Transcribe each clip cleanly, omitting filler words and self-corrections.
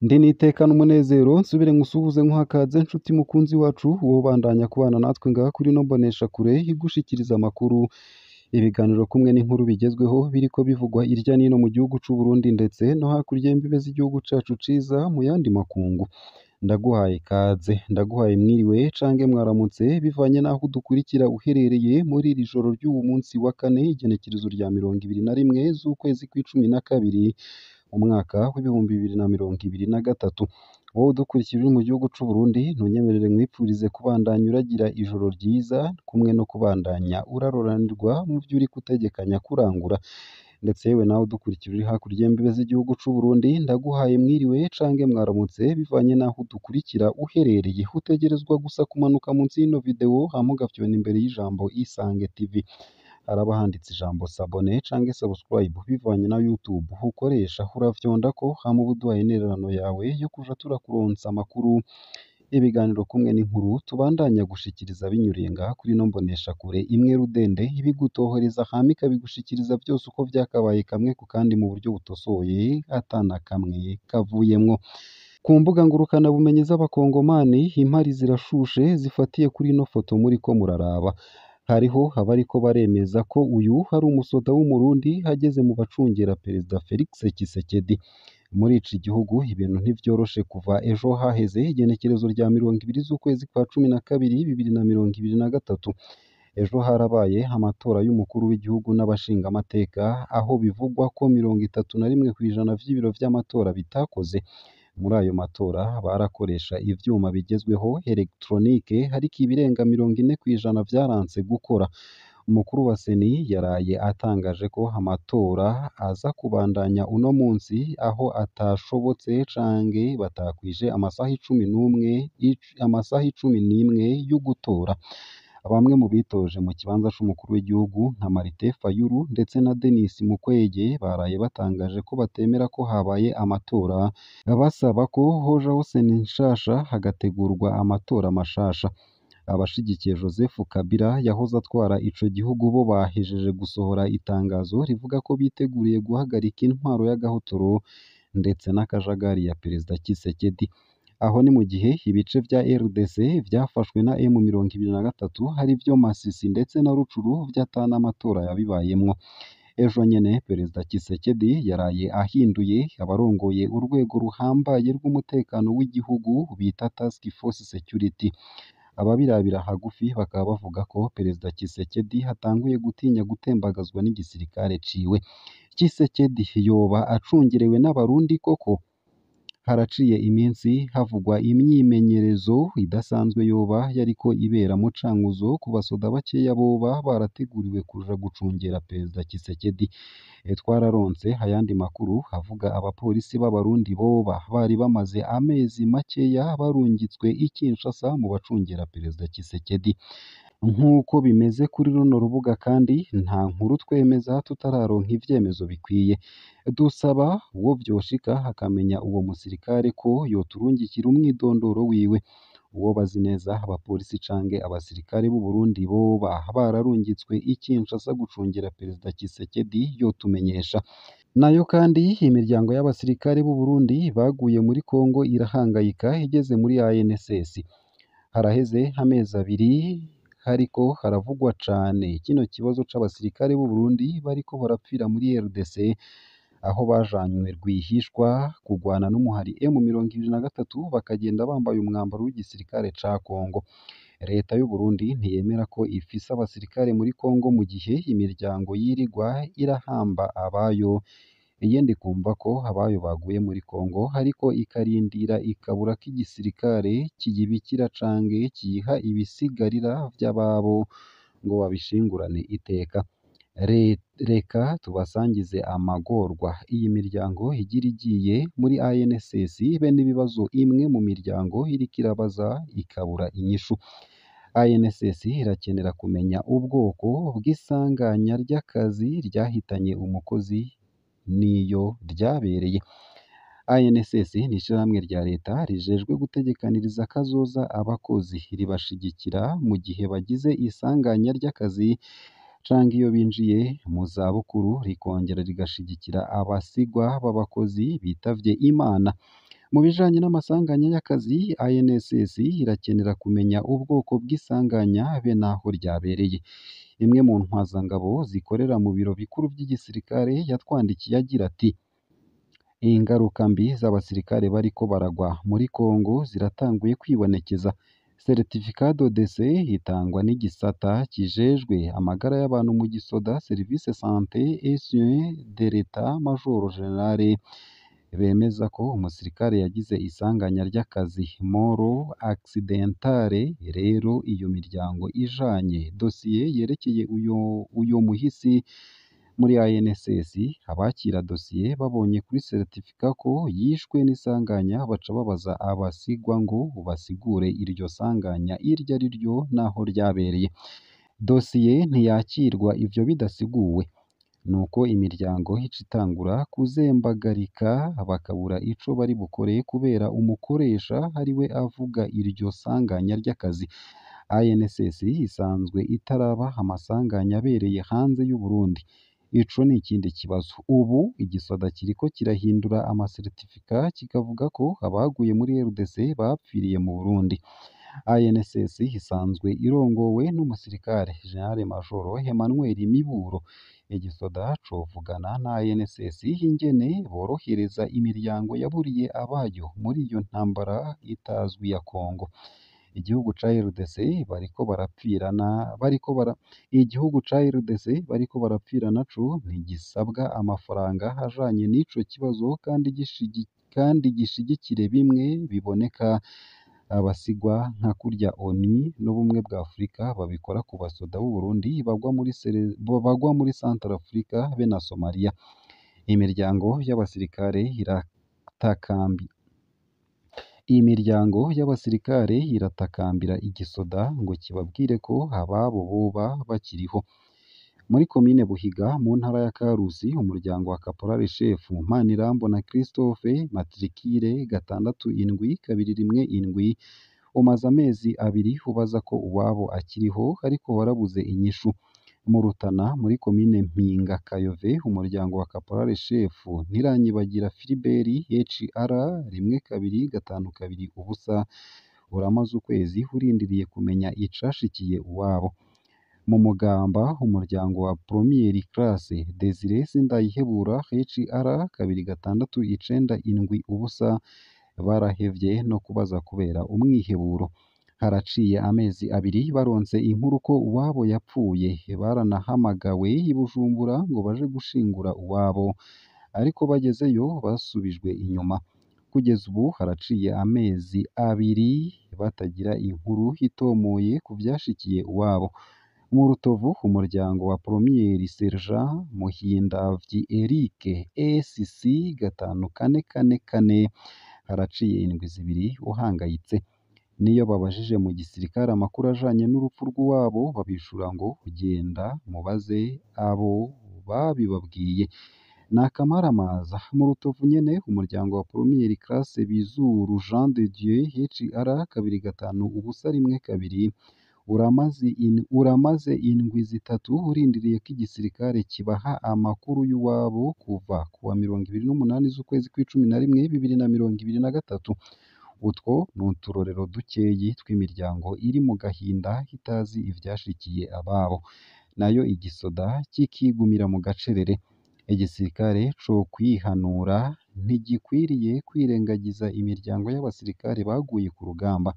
Ndi n'iteka n'umunezero nsubire nkusuhuze nkuha ikaze nshuti mukunzi wacu wowe ubandanya kubana natwe ngaha kuri ino mboneshakure igushikiriza amakuru, ibiganiro kumwe n'inkuru bigezweho biriko bivugwa irya n'ino mu gihugu c'u Burundi ndetse no hakurya y'imbibe z'igihugu cacu ciza mu yandi makungu. Ndaguhaye ikaze, ndaguhaye mwiriwe canke mwaramutse bivanye n'aho udukurikira uherereye muri iri joro ry'uwu munsi wa kane igenekerezo rya 21 z'ukwezi kw'icumi na kabiri umwaka w'2023. Wowe udukurikira uri mu gihugu c'u Burundi ntunyemerere nkwipfurize kubandanya uragira ijoro ryiza kumwe no kubandanya uraroranirwa mu vyo uriko utegekanya kurangura. Ndetse yewe nawe udukurikira uri hakurya y'imbibe z'igihugu c'u Burundi ndaguhaye mwiriwe canke mwaramutse bivanye n'aho udukurikira uherereye. Utegerezwa gusa kumanuka munsi y'ino video hama ugafyona imbere y'ijambo Isange TV. Haraba handitse ijambo s'abonner canke subscribe bivanye na YouTube ukoresha, uravyondako hama uba uduhaye intererano yawe yo kuja turakuronsa amakuru, ibiganiro kumwe n'inkuru tubandanya gushikiriza binyuriye ngaha kuri ino mboneshakure imwe rudende ibigutohoreza hama ikabigushikiriza vyose uko vyakabaye kamwe ku kandi mu buryo butosoye ata na kamwe kavuyemwo. Ku mbuga ngurukanabumenyi z'abakongomani impari zirashushe zifatiye kuri ino foto muriko muraraba. Hariho abariko baremeza ko uyu ari umusoda w'Umurundi ageze mu bacungera Perezida Felix Tshisekedi. Muri ici gihugu ibintu ntivyoroshe kuva ejo haheze igenekerezo rya 20 z'ukwezi kwa 12 2023. Ejo harabaye amatora y'umukuru w'igihugu n'abashingamateka aho bivugwa ko 31% vy'ibiro vy'amatora bitakoze. Muri ayo matora barakoresha ivyuma bigezweho electronique ariko ibirenga 40% vyaranse gukora. Umukuru wa Seni yaraye atangaje ko amatora aza kubandanya uno munsi aho atashobotse canke batakwije amasaha amasaha 11 y'ugutora. Bamwe mu bitoje mu kibanza c'umukuru w'igihugu nka Martin Fayulu ndetse na Denis Mukwege baraye batangaje ko batemera ko habaye amatora, basaba ko hojaho seni nshasha hagategurwa amatora mashasha. Abashigikiye Joseph Kabila yahoze atwara ico gihugu bo bahejeje gusohora itangazo rivuga ko biteguriye guhagarika intwaro y'agahotoro ndetse n'akajagari ya Perezida Tshisekedi. Aho ni mu gihe ibice vya RDC vyafashwe na M23 arivyo Masisi ndetse na Rucuru vy'ata n'amatora yabibayemwo. Ejo nyene Perezida Tshisekedi yaraye ahinduye abarongoye urwego ruhambaye rw'umutekano w'igihugu bita Task Force Security. Ababirabira hagufi bakaba bavuga ko Perezida Tshisekedi atanguye gutinya gutembagazwa n'igisirikare ciwe. Tshisekedi yoba acungerewe n'Abarundi koko? Haraciye iminsi havugwa imyimenyerezo idasanzwe yoba yariko ibera mu Cankuzo ku basoda bakeya boba barateguriwe kuja gucungera Perezida Tshisekedi. Twararonse ayandi makuru avuga abapolisi b'Abarundi boba bari bamaze amezi makeya barungitswe i Kinshasa mu bacungera Perezida Tshisekedi. Nk'uko bimeze kuri runo rubuga kandi nta nkuru twemeza tutararonka ivyemezo bikwiye. Dusaba uwo vyoshika akamenya uwo musirikare ko yoturungikira umwidondoro wiwe. Uwo bazi neza abapolisi canke abasirikare b'u Burundi boba bararungitswe i Kinshasa gucungera Perezida Tshisekedi yotumenyesha. Nayo kandi imiryango y'abasirikare b'u Burundi baguye muri Congo irahangayika igeze muri ANSS. Haraheze amezi abiri hariko haravugwa cane kino kibazo c'abasirikare b'u Burundi bariko barapfira muri RDC aho bajanywe rwihishwa kugwana n'umuhari M23 bakagenda bambaye umwambaro w'igisirikare ca Congo. Leta y'u Burundi ntiyemera ko ifise abasirikare muri Congo mu gihe imiryango yirigwa irahamba abayo, iyindi ikumva ko abayo baguye muri Congo ariko ikarindira ikabura ko igisirikare kiyibikira canke kiyiha ibisigarira vy'ababo ngo babishingurane iteka. Reka tubasangize amagorwa iyi miryango igira igiye muri ANSS be n'ibibazo imwe mu miryango iriko irabaza ikabura inyishu. ANSS irakenera kumenya ubwoko bw'isanganya ry'akazi ryahitanye umukozi n'iyo ryabereye. ANSS ni ishirahamwe rya leta rijejwe gutegekaniriza kazoza abakozi, ribashigikira mu gihe bagize isanganya ry'akazi canke iyo binjiye mu zabukuru, rikongera rigashigikira abasigwa b'abakozi bitavye Imana. Mu bijanye n'amasanganya y'akazi, INSS irakenera kumenya ubwoko bw'isanganya be n'aho ryabereye. Imwe mu ntwazangabo zikorera mu biro bikuru vy'igisirikare yatwandikiye agira ati: "Ingaruka mbi z'abasirikare bariko baragwa muri Congo ziratanguye kwibonekeza. Certificat de décès itangwa n'igisata kijejwe amagara y'abantu mu gisoda Service Santé et Soins de l'Etat Major General bemeza ko umusirikare yagize isanganya ry'akazi mort accidentale. Rero iyo miryango ijanye dosiye yerekeye uyo muhisi muri INSS, abakira dosiye babonye kuri certificat ko yishwe n'isanganya baca babaza abasigwa ngo basigure iryo sanganya iryo ari ryo n'aho ryabereye. Dosiye ntiyakirwa ivyo bidasiguwe. Nuko imiryango ica itangura kuzembagarika bakabura ico bari bukore kubera umukoresha ariwe avuga iryo sanganya ry'akazi. INSS isanzwe itaraba amasanganya abereye hanze y'u Burundi. Ico ni ikindi kibazo. Ubu igisoda kiriko kirahindura amasertifika kikavuga ko abaguye muri RDC bapfiriye mu Burundi. INSS isanzwe irongowe n'umusirikare General Major Emmanuel Miburo. Igisoda covugana na INSS ingene borohereza imiryango yaburiye abayo muri iyo ntambara itazwi ya Congo. Igihugu ca RDC bariko barapfirana bariko bara igihugu ca RDC bariko barapfira naco ntigisabwa amafaranga ajanye n'ico kibazo kandi gishigikire bimwe biboneka abasigwa nka kurya ONU n'ubumwe bwa Afurika babikora ku basoda b'u Burundi bagwa muri Centrafrica be na Somalia. Imiryango y'abasirikare iratakambi Imiryango y'abasirikare iratakambira igisoda ngo kibabwire ko ababo boba bakiriho. Muri komine Buhiga mu ntara ya Karusi, umuryango wa Caporal Chef Manirambona Christophe matricule 67217 umaze amezi abiri ubaza ko uwabo akiriho ariko warabuze inyishu. Mu Rutana muri komine Mpinga Kayove, umuryango wa Caporal Chef Ntiranyibagira Philibert HR 12520 uramaze ukwezi urindiriye kumenya icashikiye uwabo. Mu Mugamba, umuryango wa Premier Classe Desire Sindayihebura HR 26970 barahevye no kubaza kubera umwiheburo. Haraciye amezi abiri baronse inkuru ko uwabo yapfuye, baranahamagawe i Bujumbura ngo baje gushingura uwabo, ariko bagezeyo basubijwe inyuma. Kugeza ubu haraciye amezi abiri batagira inkuru itomoye ku vyashikiye uwabo. Mu Rutovu, umuryango wa Premier Sergent Muhindavyi Eric SC 5444 haraciye indwi zibiri uhangayitse. Niyo babajije mu gisirikare amakuru ajanye n'urupfu rw'uwabo babishura ngo genda mubaze abo babibabwiye. Ni akamaramaza. Mu Rutovu nyene, umuryango wa Premier Classe Bizuru Jean de Dieu HR 25012 uramaze indwi zitatu urindiriye ko igisirikare kibaha amakuru y'uwabo kuva kuwa 28 z'ukwezi kw'icumi na rimwe 2023. Utwo ni uturorero dukeyi tw'imiryango iri mu gahinda itazi ivyashikiye ababo. Nayo igisoda kikigumira mu gacerere. Igisirikare co kwihanura ntigikwiriye kwirengagiza imiryango y'abasirikare baguye ku rugamba.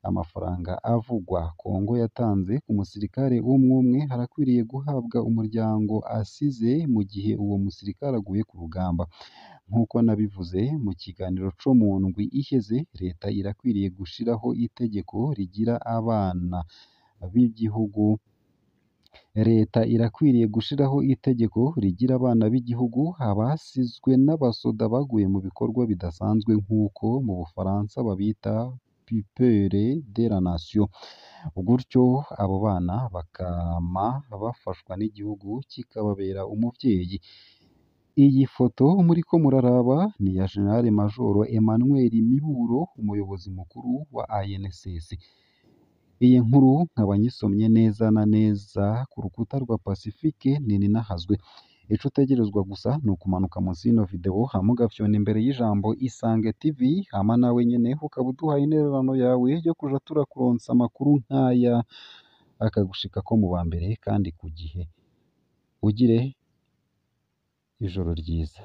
Amafaranga avugwa Congo yatanze ku musirikare umwe umwe arakwiriye guhabwa umuryango asize mu gihe uwo musirikare aguye ku rugamba. Nk'uko nabivuze mu kiganiro co mu ndwi iheze, leta irakwiriye gushiraho itegeko rigira abana b'igihugu Leta irakwiriye gushiraho itegeko rigira abana b'igihugu abasizwe n'abasoda baguye mu bikorwa bidasanzwe nk'uko mu Bufaransa babita pupeurs de la nation. Gutyo abo bana bakama bafashwa n'igihugu kikababera umuvyeyi. Iyi foto muriko muraraba ni iya General Major Emmanuel Miburo, umuyobozi mukuru wa INSS. Iyi nkuru nkaba nyisomye neza na neza ku rukuta rwa Pacifique Nininahazwe. Ico utegerezwa gusa ni ukumanuka munsi y'ino video hama ugafyona imbere y'ijambo Isange TV, hama nawe nyene ukaba uduhaye intererano yawe yo kuja turakuronsa amakuru nk'aya akagushikako mu ba mbere kandi ku gihe. Ugire ijoro ryiza.